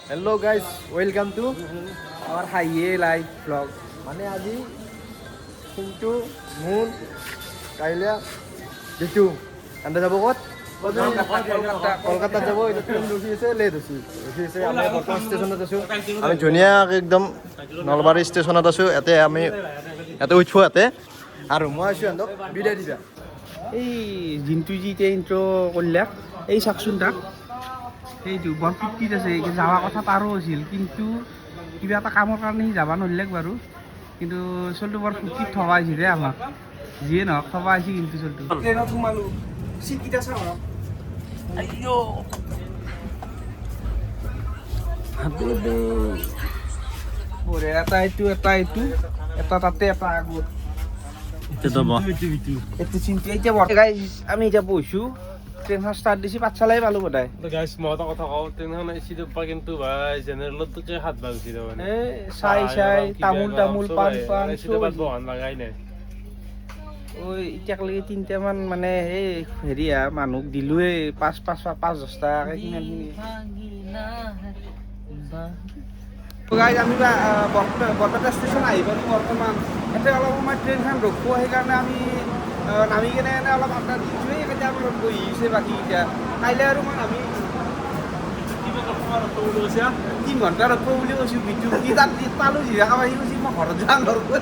Hello guys, welcome to আমাৰ হাঁহিয়ে live blog. মানে আজি চিন্তু, মুন, কাইলা, বিটু এন্তে যাব ক'ত? কলকাতাত যাব। এতিয়া ট্ৰেইন ৰখি আছে, লেট হৈছে, ৰখি আছে। আমি বৰ্তমান ষ্টেচনত আছোঁ। আমি ধুনীয়াকৈ একদম নলবাৰী ষ্টেচনত আছোঁ। ইয়াতে আমি ইয়াতে উঠো ইয়াতে আৰু মই আছোঁ সিহঁতক বিদায় দিবা। এই জিনটো যি এতিয়া ইণ্ট্ৰ কৰিলাক, এই চাওকচোন তাক, সেইটো বৰ ফূৰ্তিত আছে। যোৱা কথা তাৰো আছিল, কিন্তু কিবা এটা কামৰ কাৰণে সি যাব নোৱাৰিলেক বাৰু। কিন্তু চলটো বৰ ফূৰ্তিত থকা হৈছে দেই আমাক। যিয়ে নহওক, থকা হৈছে। কিন্তু চলটো ট্ৰেইনত সোমালোঁ, চিটকেইটা চাওঁ। আইঅ, বঢ়িয়া। এটা এইটো, এটা এইটো, এটা তাতে, এটা আগত। এইটো চিন্তা এতিয়া গাইজ, আমি এতিয়া বহিছোঁ, ট্ৰেইনখন ষ্টাৰ্ট দিছি, পাঠশালাই পালোঁ বোধহয়। গাইছ, মই এটা কথা কওঁ, ট্ৰেইনখন এচি ডিব্বা, কিন্তু ভাই জেনেৰেলত সাত ভাগ উঠি মানে এই চাই চাই তামোল তামোল পাণ পাণ। এচি ডিব্বাত বহান লাগাই নাই। ঐ, এতিয়ালৈকে তিনিটামান মানে এই হেৰি মানুহক দিলোৱেই, পাঁচ পাঁচ পাঁচ 10 টকাকৈ কিমানখিনি। গাইজ, আমি বৰপেটা ষ্টেচন আহি পালোঁ বৰ্তমান। ইয়াতে অলপ সময় ট্ৰেইনখন ৰখোৱা, সেইকাৰণে আমি নামি কেনে এনে অলপ আড্ডা দিছোঁ। এইকেইটা আমাৰ লগত বহি আছে বাকীকেইটা। কাইলৈ আৰু মই নামি 3 ঘণ্টা ৰখিব বুলি কৈছোঁ। বিটু কি তাত পালোঁ, জিৰা খাব আহি কৈছি, মই ঘৰত যাম নৰখোঁ।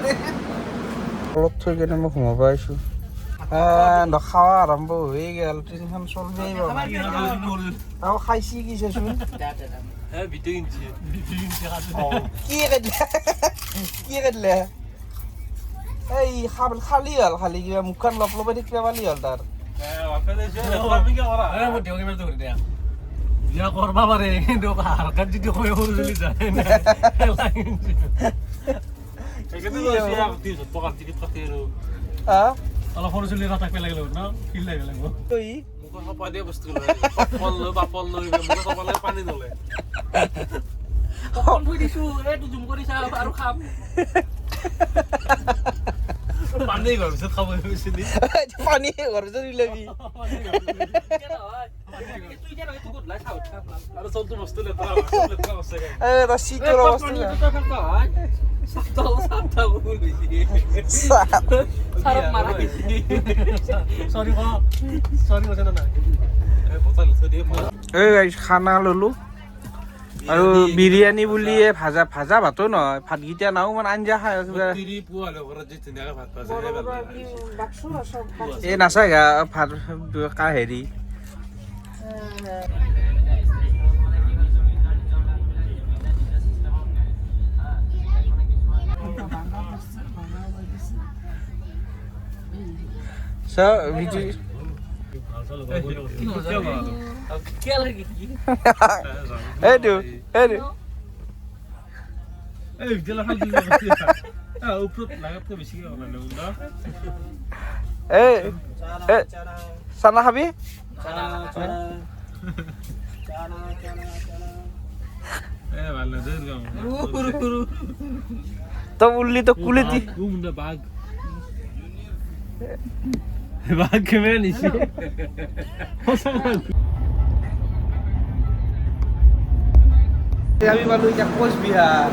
তলত থৈ কেনে মই ঘুমাব আহিছোঁ। খাৱা আৰম্ভ হৈয়ে গ'ল, ট্ৰেইনখন চলবেই। আৰু খাইছি কি চাচোন। কি কাটিলে, কি কাটিলে? এই খালি হ'ল, খালি কিবা মুখখন লপ লপাই থাকিব পালি হ'ল তাৰ। বিয়া কৰবা পাৰে, কিন্তু হাৰকাত যদি কৈ সৰু চলি যায়। অলপ সৰু চলি থাকবে লাগিল ন, ফিল লাগিব লাগিব। বস্তু লৈ পাপল লৈ পানী নলয়। থৈ দিছো, এইটো জুম কৰি চাওঁ আৰু খাম। পানী ঘৰ পিছত খাব গৈছিলি। পানী ঘৰ পিছত উলিয়াবি। আৰু চবটো বস্তু লেতেৰা লেতেৰা আছে। এই তই চিটোৰ অৱস্থা। চৰি ক, চৰি কৈছে না নাই। এই গাইজ, খানা ল'লো আৰু বিৰিয়ানী বুলিয়ে ভাজা ভাজা ভাতো নহয়, ভাতকেইটা নাও মানে আঞ্জা খাই কিবা। এই নাচাই ভাত কা হেৰি। এইটো এইটো এই চানা খাবি? তো উল্লি তো কুলে দি। বাঘ বাঘ কেমেৰা নিছে। আমি পালো এতিয়া কোচবিহাৰ।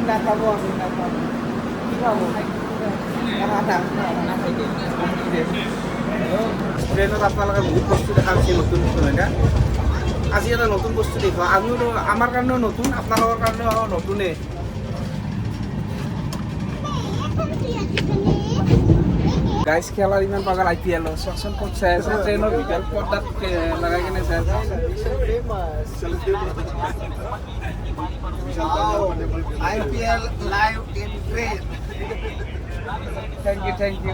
নাখাব, আমি নাখাব। কি খাব? ট্ৰেইনত আপোনালোকে বহুত বস্তু দেখা পাইছে, নতুন নতুন, হয় না? আজি এটা নতুন বস্তু দেখুৱা, আমিও আমাৰ কাৰণেও নতুন, আপোনালোকৰ কাৰণেও নতুনেই। গাইজ, খেলাৰ ইমান পাগল আইপিএল, চাওকচোন ক'ত চাই আছে, ট্ৰেইনৰ ভিতৰত পৰ্দাত লগাই কেনে চাই আছে। IPL live in train. Thank you, thank you.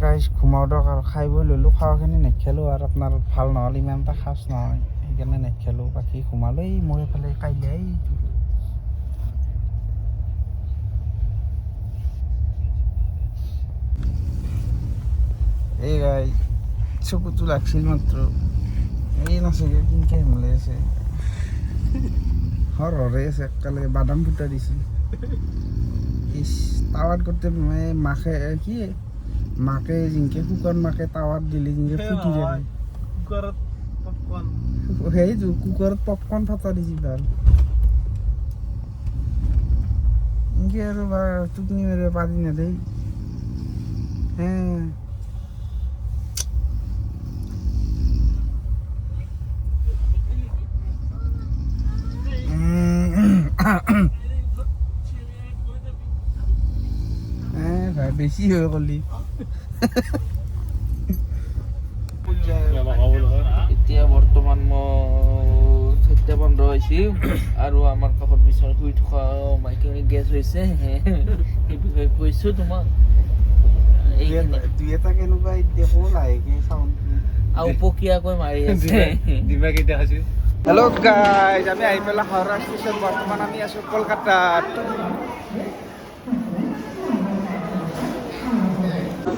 Guys, ঘুমাও দক আৰু খাই বৈ ল'লোঁ। খোৱাখিনি নেখেলোঁ আৰু আপোনাৰ ভাল নহ'ল, ইমান এটা খাচ নহয়, সেইকাৰণে নেখেলোঁ। বাকী ঘুমালোঁ। এই মোৰ এইফালে কাইলৈ এই গাই চকুটো লাগছিল মাত্ৰ। এই নাচাগে কিনকে হিমলাই আছে, হৰ হৰে আছে একেলগে বাদাম ফুটা দিছে। ইচ, তাৱাত কৰতে মাখে কি মাকে জিনকে শুকান মাকে তাৱাত দিলে জিনকে ফুটি যায়। কুকাৰত পপকৰ্ণ। সেইটো কুকাৰত পপকৰ্ণ ফটা দিছি ভাল। এনেকে আৰু বা টোপনি মাৰিব পাৰি না দেই। হে, এ ভাই, বেছি হৈ গ'লি। এতিয়া বৰ্তমান মই 4:15 হৈছে আৰু আমাৰ কাষত বিচনাত শুই থকা মাইকীজনী গেছ হৈছে, সেই বিষয়ে কৈছোঁ তোমাক। এইখিনি। দুই এটা কেনেকুৱা দেখো লাহেকে চাউণ্ড। আৰু পকীয়াকৈ মাৰি আছে। ডিমা কেইটা খাইছে? হেল্ল' গাইজ, আমি আহি পেলাই হাওৰা ষ্টেচন। বৰ্তমান আমি আছোঁ কলকাতাত।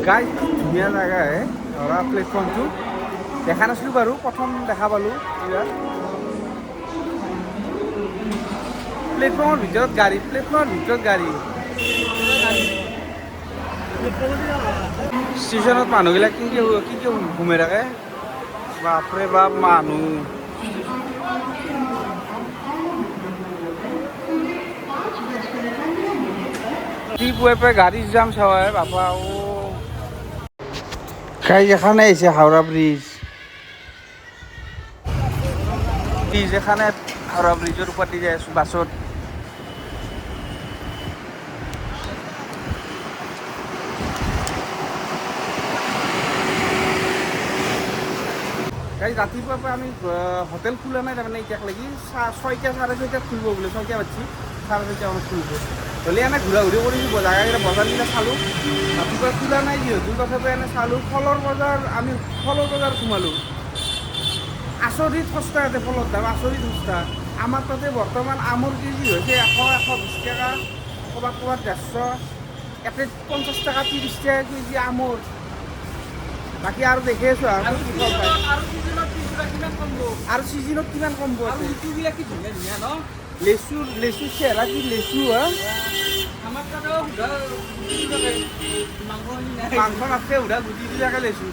গাইজ, ধুনীয়া জেগা হে হাওৰা প্লেটফৰ্মটো। দেখা নাছিলোঁ বাৰু, প্ৰথম দেখা পালোঁ। ইয়াত প্লেটফৰ্মৰ ভিতৰত গাড়ী, প্লেটফৰ্মৰ ভিতৰত গাড়ী। ষ্টেচনত মানুহবিলাক কেনেকৈ কেনেকৈ ঘুমাই থাকে, বাপৰে বাপ মানুহ। ৰাতিপুৱাই পুৱাই গাড়ীৰ জাম চাওঁ বাপা। ও গাড়ী এখানে আহিছে হাওৰা ব্ৰিজ। ব্ৰিজ এখানে, হাওৰা ব্ৰিজৰ ওপৰত দি যাই আছোঁ বাছত। গাড়ী ৰাতিপুৱাৰ পৰা আমি হোটেল খোলা নাই তাৰমানে এতিয়াক লাগি। 6টা 6:30টাত খুলিব বোলে। 6টা বাজছি, 6:30 মানত খুলিব। হ'লে এনে ঘূৰা ঘূৰি কৰিছোঁ, জেগাকেইটা বজাৰবিলাক চালোঁ। ৰাতিপুৱা খোলা নাই যিহেতু, তথাপি এনে চালোঁ। ফলৰ বজাৰ, আমি ফলৰ বজাৰ সোমালোঁ। আচৰিত সস্তা ইয়াতে ফলৰ দাম, আচৰিত সস্তা। আমাৰ তাতে বৰ্তমান আমৰ কেজি হৈছে 100, 120 টকা, ক'ৰবাত ক'ৰবাত 150। ইয়াতে 50 টকা, 30 টকা কেজি আমৰ। বাকী আৰু দেখি আছোঁ আৰু কি ফল পায়। আৰু চিজনত কিমান কমব? আৰু চিজনত কিমান কমব? আৰু লিচুবিলাক কি ধুনীয়া ধুনীয়া ন? লেচু, লেচু চেহেৰা কি লেচু হা। আমাৰ তাতেও সুধা মাংস নাই। মাংস নাথাকে, সুধা গুটি বিলাকে লেচু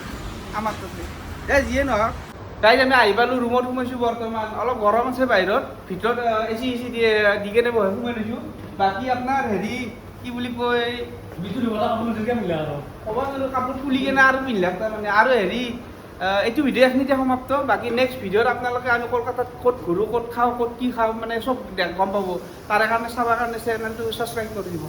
আমাৰ তাতে। দে যিয়ে নহওক তাই আমি আহি পালোঁ, ৰুমত সোমাইছোঁ। বৰ্তমান অলপ গৰম আছে বাহিৰত, ভিতৰত এচি এচি দিয়ে দি কেনে বহাই সোমাই লৈছোঁ। বাকী আপোনাৰ হেৰি কি বুলি কয়, ক'ব নোৱাৰোঁ, কাপোৰ খুলি কেনে আৰু পিন্ধিলাক তাৰমানে। আৰু হেৰি এইটো ভিডিঅ' এইখিনিতে সমাপ্ত। বাকী নেক্সট ভিডিঅ'ত আপোনালোকে আমি কলকাতাত ক'ত ঘূৰোঁ, ক'ত খাওঁ, ক'ত কি খাওঁ, মানে চব গম পাব। তাৰে কাৰণে চাবৰ কাৰণে চেনেলটো ছাবস্ক্ৰাইব কৰি দিব।